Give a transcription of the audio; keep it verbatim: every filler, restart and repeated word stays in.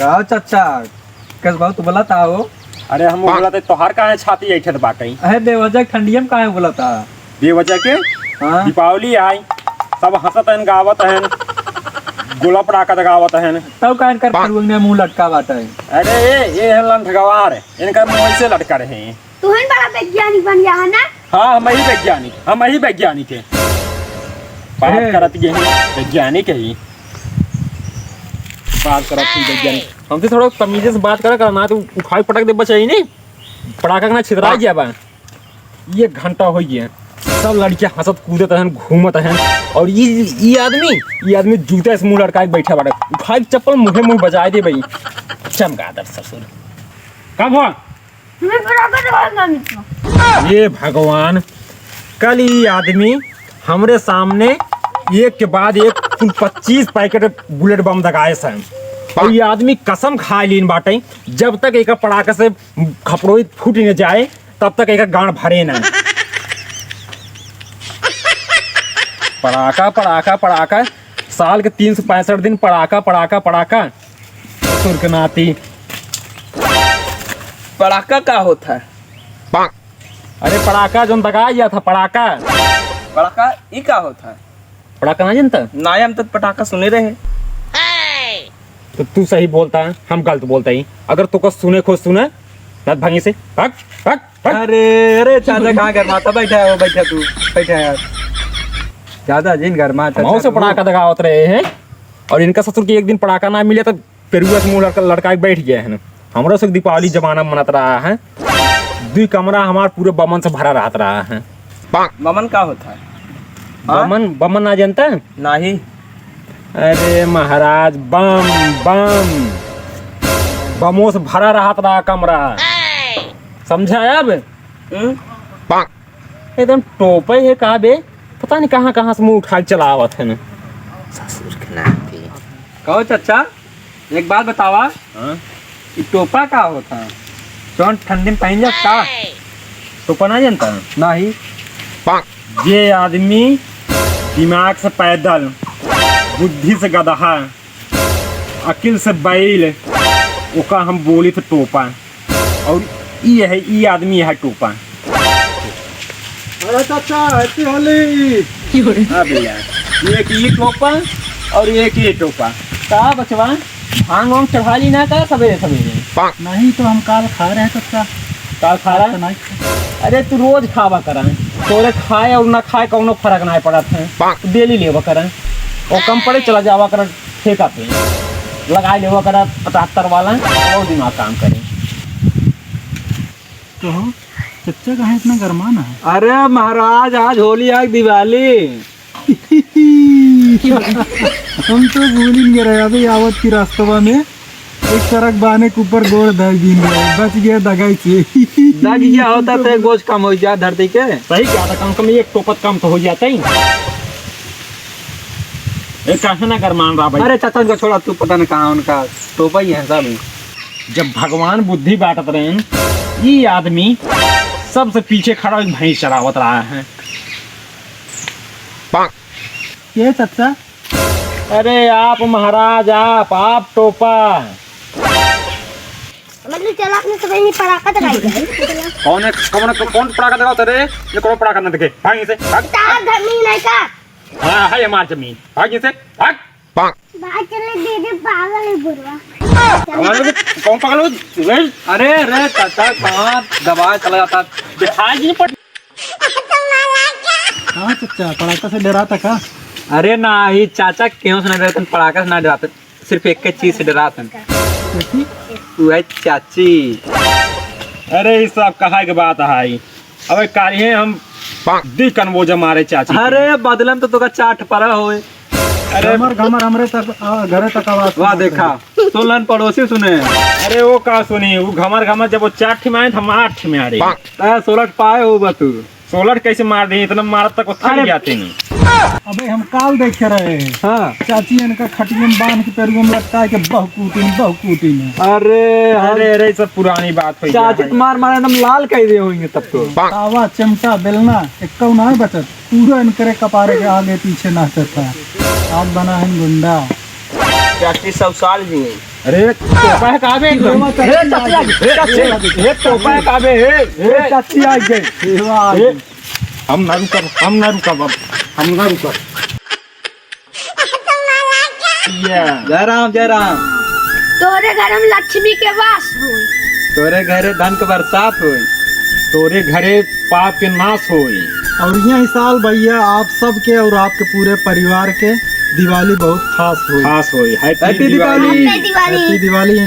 का चाचा, कस बहुत बोलत हो? अरे हम बोलत है, तोहार काहे छाती ऐठत बाटे? अरे बेवजह ठंडिया में काहे बोलत है? बेवजह के? हाँ। दीपावली आई, सब हंसत हन, गावत हन, गोला पटाखा दगावत हन। तब काहे कर परुआ में मुंह लटका बाटे? अरे ये, ये है लंठगवार, इनका मुंह ऐसे लटका रहे हैं। तुहिन बड़ा वैज्ञानिक बन गया है ना? हाँ, हम ही वैज्ञानिक, हम ही वैज्ञानिक है। बात अरे। करत ये है, वैज्ञानिक है ही। बात करत ही वैज्ञानिक। हमसे थोड़ा तमीजे से बात करा कर ना, तो उठाई पटक दे बचाई नहीं। पटाखा के ना छितरा गया बा। ये घंटा हो गया, सब लड़कियां हंसत कूदत हन, घूमत हन, और ये, ये आदमी, ये आदमी जूता से मुंह लटकाए के बैठा बाटे। उठाई चप्पल मुंहे मुंह बजाए दे भाई। चमगादड़ ससुर। का भा? हमें पटाखा दगावे ना मिलता। ये भगवान, कल ये आदमी हमरे सामने एक के बाद एक कुल पच्चीस पैकेट बुलेट बम दगाए सन। और ये आदमी कसम खाए लीन बाटे, जब तक एक पड़ाका से खपड़ोई फूट न जाए, तब तक एक गांड भरे ना। पड़ाका, पड़ाका, पड़ाका, साल के तीन सौ पैंसठ दिन पड़ाका, पड़ाका, पड़ाका। ससुर के नाती। पड़ाका का होत है? अरे पड़ाका जोन दगाया था, पड़ाका। पड़ाका ई का होत है? पड़ाका ना जानता? ना, हम तो पटाखा सुने रहे। तो तू सही बोलता है, हम गलत बोलता ही। अगर तू को सुने खोज सुना, ना भागी से, भाग, भाग, भाग। अरे, अरे, चाचा कहाँ गरमाता? बैठा है वो, बैठा तू, बैठा है यार। ज्यादा जिन गरमा, चाचा हमारे से तू। पड़ाका दगावत रहे हैं, और इनका ससुर की एक दिन पड़ाका ना मिले तो पेरुआ से मुंह लटका, लटका के बैठ गया है ना। हमरा से दीपावली जमाना मनत रहा है, दुई कमरा हमार पूरे बमन से भरा रहत रहा है। बमन का होता है? हाँ? बमन, बमन ना जानता? नहीं। अरे महाराज, बम, बम, बमों से भरा रहत रहा कमरा। समझा अब? हम्म? एकदम टोपे है का बे, पता नहीं कहाँ कहाँ से मुंह उठा के चलावत है ना। ससुर के नाती। कहो चाचा, एक बात बतावा। हाँ? ई टोपा का होता है? जौन ठंडी में पहन जात का? टोपा ना जानता? नहीं। जे आदमी दिमाग से पैदल, बुद्धि से गदहा, अकिल से बैल, ओका हम बोली थे टोपा। और ई है, ई आदमी है टोपा। अरे चाचा, हैप्पी होली। हाँ भैया, एक ई टोपा और एक ई टोपा। का बचवा, भांग वांग चढ़ा ली ना का सवेरे सवेरे? नहीं तो हम काल खा रहे हैं चाचा। काल खा रहा? तो नहीं। अरे तू रोज खावा करा, तोरे खाए और ना खाए कौनो फर्क ना पड़त है, तू डेली लेवा करा। और कम पड़े चला जावा करा ठेका पे, लगाए लेवा करा पचहत्तर वाला और दिमाग काम करे। कहो, चच्चा काहे इतना गरमाना है? अरे महाराज, आज होली, आज दिवाली। हम तो भूल ही गए रहे, अभी आवत की रास्तवा में एक ट्रक बाने के ऊपर गोड़ धर दिन रहे, बच गया दगाई से। दग गया होता तो एक बोझ कम हो जाए धरती के। सही कहा था, कम से कम एक टोपत कम तो हो जाता ही। ए, काहे ना गरमान रहा भाई? अरे चाचा, उनका छोड़ा, तू पता नहीं कहाँ उनका टोपा ही है सब। जब भगवान बुद्धि बांटत रहेन, ई आदमी सबसे पीछे खड़ा होके भैंस चरावत रहा है। के चाचा? अरे आप महाराज, आप, आप टोपा। मतलब चला अपने सब यहीं पटाखा दगाई जाए। कौन है, कौन, कौन पटाखा दगावत रे? ये कौन पटाखा ना देखे? भाग इसे, भाग। तार धरनी नहीं का? हाँ, है हमार जमीन। भाग इसे, भाग। भाग चले, दीदी पागल है बुढ़वा। हमारे को कौन पागल हो? अरे, अरे, चाचा, कहाँ दबा चला जाता? दिखाई नहीं पड़। हाँ चाचा, पड़ाका से डराता का? अरे ना, ही चाचा केहू से ना डराते, पड़ाका से ना डराते, सिर्फ एक चीज से डराते। कैसी? वह चाची। अरे, ये सब कहा के बात है? अबे काल्हे हम दी कनवोजा मारे चाची के। अरे बदलन तो तोका चाट परा होए। अरे घमर घमर हमरे तक, आ, घरे तक आवाज वाह सुनात देखा, है। सुन लन पड़ोसी सुने। अरे वो का सुनी, वो घमर घमर जब वो चाट ठिमाए तो हम आठ ठिमारे। तै सोलह पाए हो बा तू। सोलह कैसे मार दे, इतना मारत तक वो थक अरे। जाते नहीं। अबे हम काल देखे रहे। हाँ। चाची इनका खटिया में बांध के पेड़ुआ में लटका के बहुकूटी में, बहुकूटी में। अरे, अरे, अरे, सब पुरानी बात हो गया चाची है। मार मार एकदम लाल कर दिए होंगे तब तो। तावा, चिमटा, बेलना, एक्का ना बचत। पूरा इनकरे कपारे के आगे पीछे नाचत था। आज बना है गुंडा। चाची सब साल जी हैं। अरे, तोपा है का बे? ए, चाची आ गई। ए, चाची, ए, तोपा है का बे? ए, ए, चाची आ गई। ए, हम ना रुकब, हम ना रुकब अब, हम ना रुकब। जय राम, जय राम। तोरे घर में लक्ष्मी के वास होई। तोरे घरे धन के बरसात होई। तोरे घरे पाप के नाश होई। और यही साल भैया आप सबके और आपके पूरे परिवार के दिवाली बहुत खास होई। खास होई। Happy Happy दिवाली। दिवाली। Happy दिवाली। Happy दिवाली।